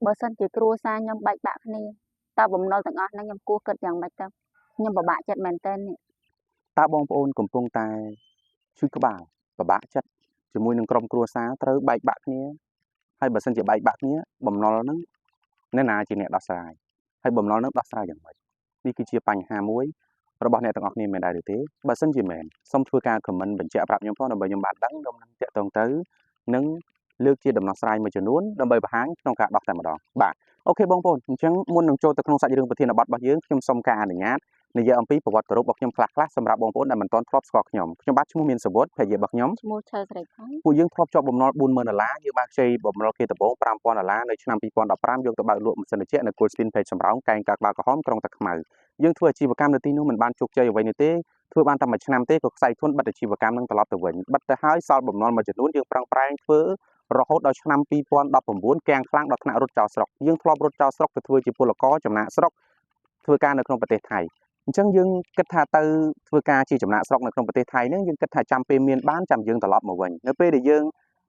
បើសិនជាគ្រួសារខ្ញុំបែកបាក់គ្នាតើបំណុលទាំងអស់ហ្នឹងខ្ញុំគួរគិតយ៉ាងម៉េចទៅខ្ញុំពិបាកចិត្តមែនទែននេះ តើបងប្អូនកំពុងតែឈឺក្បាលពិបាកចិត្តជាមួយនឹងក្រុមគ្រួសារត្រូវបែកបាក់គ្នាហើយបើសិនជាបែកបាក់គ្នាបំណុលហ្នឹងអ្នកណាជាអ្នកដោះស្រាយហើយបំណុលហ្នឹងដោះស្រាយយ៉ាងម៉េចនេះគឺជាបញ្ហាមួយរបស់អ្នកទាំងអស់គ្នាមែនដែរឬទេបើសិនជាមែនសូមធ្វើការ comment បញ្ជាក់ប្រាប់ខ្ញុំផងដើម្បីខ្ញុំបានដឹងខ្ញុំនឹងតាក់ទងទៅនឹងលើកជាដំណោះស្រាយមួយចំនួនដើម្បីបង្ហាញក្នុងការដោះតែម្ដងបាទ OK បងប្អូនអញ្ចឹងមុននឹងចូលទៅក្នុងសាច់រឿងប្រធានបទរបស់យើងខ្ញុំសូមការអនុញ្ញាតនិយាយអំពីប្រវត្តិរូបរបស់ខ្ញុំខ្លះៗសម្រាប់បងប្អូនដែលមិនទាន់ធ្លាប់ស្គាល់ខ្ញុំខ្ញុំបាទឈ្មោះមានសវុតភរិយារបស់ខ្ញុំ ឈ្មោះឈើស្រីផា ពួកយើងធ្លាប់ជាប់បំណុល40000ដុល្លារយើងបានខ្ចីបំណុលគេដំបូង5000ដុល្លារនៅឆ្នាំ2015យកទៅបើកលក់ម៉ាស៊ីនត្រជាក់នៅគល់ស្ពីនពេកសំរោងកែងកាក្បាលក្រហមក្រុងតាខ្មៅយើងធ្វើអាជីវកម្មនៅទីនោះមិនបានជោគជ័យអ្វីនោះទេធ្វើបានតែមួយឆ្នាំទេក៏ខ្សែធនបិទអាជីវកម្មនឹងត្រឡប់ទៅវិញបិទទៅហើយសល់បំណុលមួយចំនួនយើងប្រឹងប្រែងធ្វើរហូតដល់ឆ្នាំ2019កាំងខ្លាំងដល់ថ្នាក់រត់ចោលស្រុកយើងធ្លាប់រត់ចោលស្រុកទៅធ្វើជាពលករចំណាកស្រុកធ្វើការនៅក្នុងប្រទេសថៃអញ្ចឹងយើងគិតថាទៅធ្វើការជាចំណាកស្រុកនៅក្នុងប្រទេសថៃហ្នឹងយើងគិតថាចាំពេលមានបានចាំយើងត្រឡប់មកវិញនៅពេលដែលយើង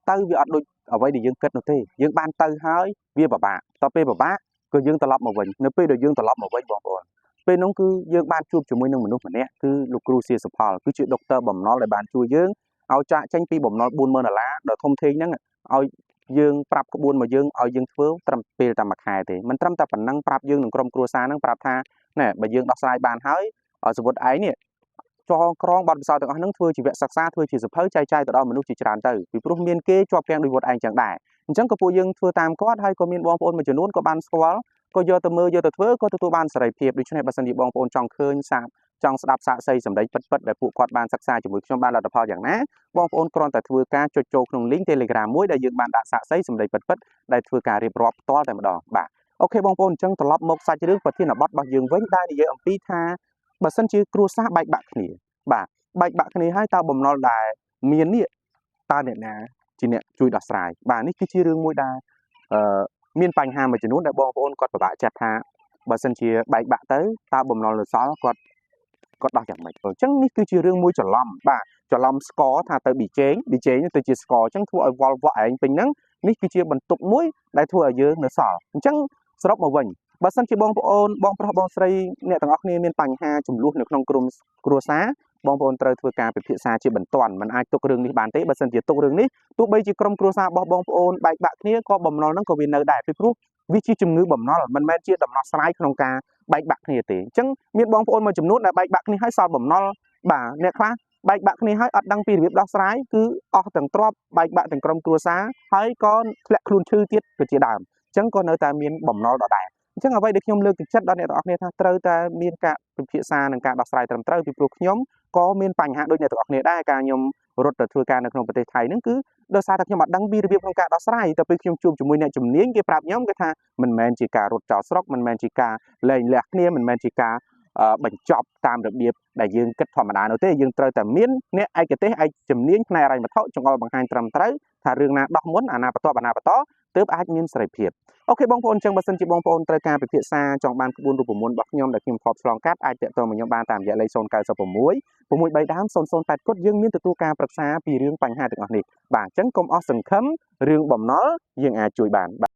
ទៅវាអត់ដូចអ្វីដែលយើងគិតនោះទេយើងបានទៅហើយវាពិបាកតទៅពេលពិបាកក៏យើងត្រឡប់មកវិញនៅពេលដែលយើងត្រឡប់មកវិញបងប្អូនពេលនោះគឺយើងបានជួបជាមួយនឹងមនុស្សម្នាក់គឺលោកគ្រូសៀសុផលគឺជាដុកទ័របំណុលដែលបានជួយយើងឲ្យចាក់ចេញពីបំណុល40000ដុល្លារដ៏ធំធេងហ្នឹងឲ្យយើងប្រាប់ក្បួនមកយើងឲ្យយើងធ្វើត្រឹមពេលតែមួយខែទេមិនត្រឹមតែប៉ុណ្ណឹងប្រាប់យើងនឹងក្រុមគ្រួសារហ្នឹងប្រាប់ថាណែបើយើងដោះស្រាយបានហើយសវុតឯងនេះចងក្រងបទពិសោធន៍ទាំងអស់ហ្នឹងធ្វើជាវគ្គសិក្សាធ្វើជាសភៅចែកចាយទៅដល់មនុស្សជាច្រើនទៅពីព្រោះមានគេជាប់គាំងដោយវត្តឯងចឹងដែរអញ្ចឹងក៏ពួកយើងធ្វើតាមគាត់ហើយក៏មានបងប្អូនមួយចំនួនក៏បានស្គាល់ក៏យកទៅមើលយកទៅធ្វើក៏ទទួលបានសេរីភាពដូច្នេះបើសិនជាបងប្អូនចង់ឃើញសាកចង់ស្ដាប់សាកសីសម្ដីពិតៗដែលពួកគាត់បានសិក្សាជាមួយខ្ញុំបានលទ្ធផលយ៉ាងណាបងប្អូនគ្រាន់តែធ្វើការចុចចូលក្នុង link Telegram មួយដែលយើងបានដាក់សាកសីសម្ដីពិតៗដែលធ្វើការរៀបរាប់ផ្ទាល់តែម្ដងបាទ OK បងប្អូនអញ្ចឹងត្រឡប់មកសាច់រឿងប្រធានបទរបស់យើងវិញដែលនិយាយអំពីថាបើសិនជាគ្រួសារបែកបាក់គ្នាបាទបែកបាក់គ្នាហើយតើបំណុលដែលមាននេះតើអ្នកណាជាអ្នកជួយដោះស្រាយបាទនេះគឺជារឿងមួយដែលអឺមានបញ្ហាមួយចំនួនដែលបងប្អូនគាត់ពិបាកចិត្តថាបើសិនជាបែកបាក់ទៅតើបំណុលនៅសល់គាត់គាត់ដោះយ៉ាងម៉េចអញ្ចឹងនេះគឺជារឿងមួយច្រឡំបាទច្រឡំស្ករថាទៅប៊ីចេងប៊ីចេងទៅជាស្ករអញ្ចឹងធ្វើឲ្យវល់វក់ឯងពេញហ្នឹងនេះគឺជាបន្ទុកមួយដែលធ្វើឲ្យយើងនៅសល់អញ្ចឹងសរុបមកវិញបើសិនជាបងប្អូនបងប្រុសបងស្រីអ្នកទាំងអស់គ្នាមានបញ្ហាចំនួននៅក្នុងក្រុមគ្រួសារបងប្អូនត្រូវធ្វើការពិភាក្សាជាបន្ទាន់មិនអាចទុករឿងនេះបានទេបើសិនជាទុករឿងនេះទោះបីជាក្រុមគ្រួសាររបស់បងប្អូនបែកបាក់គ្នាក៏បំណុលហ្នឹងក៏វានៅដែរពីព្រោះវាជាជំងឺបំណុលមិនមែនជាដំណោះស្រាយក្នុងការបែកបាក់គ្នាទេអញ្ចឹងមានបងប្អូនមួយចំនួនដែលបែកបាក់គ្នាហើយសល់បំណុលបាទអ្នកខ្លះបែកបាក់គ្នាហើយអត់ដឹងពីរបៀបដោះស្រាយគឺអស់ទាំងទ្រព្យបែកបាក់ទាំងក្រុមគ្រួសារហើយក៏ធ្លាក់ខ្លួនឈឺទៀតក៏ជាដើមអញ្ចឹងក៏នៅតែមានបំណុលដដែលអញ្ចឹងអ្វីដែលខ្ញុំលើកទឹកចិត្តដល់អ្នកទាំងអស់គ្នាថាត្រូវតែមានការពិភាក្សានិងការដោះស្រាយត្រឹមត្រូវពីព្រោះខ្ញុំក៏មានបញ្ហាដូចអ្នកទាំងអស់គ្នាដែរការខ្ញុំរត់ទៅធ្វើការនៅក្នុងប្រទេសថៃហ្នឹងគឺដោយសារតែខ្ញុំអត់ដឹងពីរបៀបក្នុងការដោះស្រាយតែពេលខ្ញុំជួបជាមួយអ្នកជំនាញគេប្រាប់ខ្ញុំគេថាមិនមែនជាការរត់ចោលស្រុកមិនមែនជាការលែងលះគ្នាមិនមែនជាការបញ្ចប់តាមរបៀបដែលយើងគិតធម្មតានោះទេយើងត្រូវតែមានអ្នកឯកទេសឯកជំនាញផ្នែកហិរញ្ញវត្ថុចង្អុលបង្ហាញត្រឹមត្រូវថារឿងណាដោះមុនអាណាបន្ទាប់អាណាបន្តទើបអាចមានសេរីភាព OK បងប្អូនអញ្ចឹងបើសិនជាបងប្អូនត្រូវការពិភាក្សាចង់បានក្បួនរូបមន្តរបស់ខ្ញុំដែលខ្ញុំធ្លាប់ឆ្លងកាត់អាចទាក់ទងមកខ្ញុំបានតាមរយៈលេខ096 63ដើម008គុតយើងមានទទួលការប្រឹក្សាពីរឿងបញ្ហាទាំងអស់នេះបាទអញ្ចឹងកុំអស់សង្ឃឹមរឿងបំណុលយើងអាចជួយបានបាទ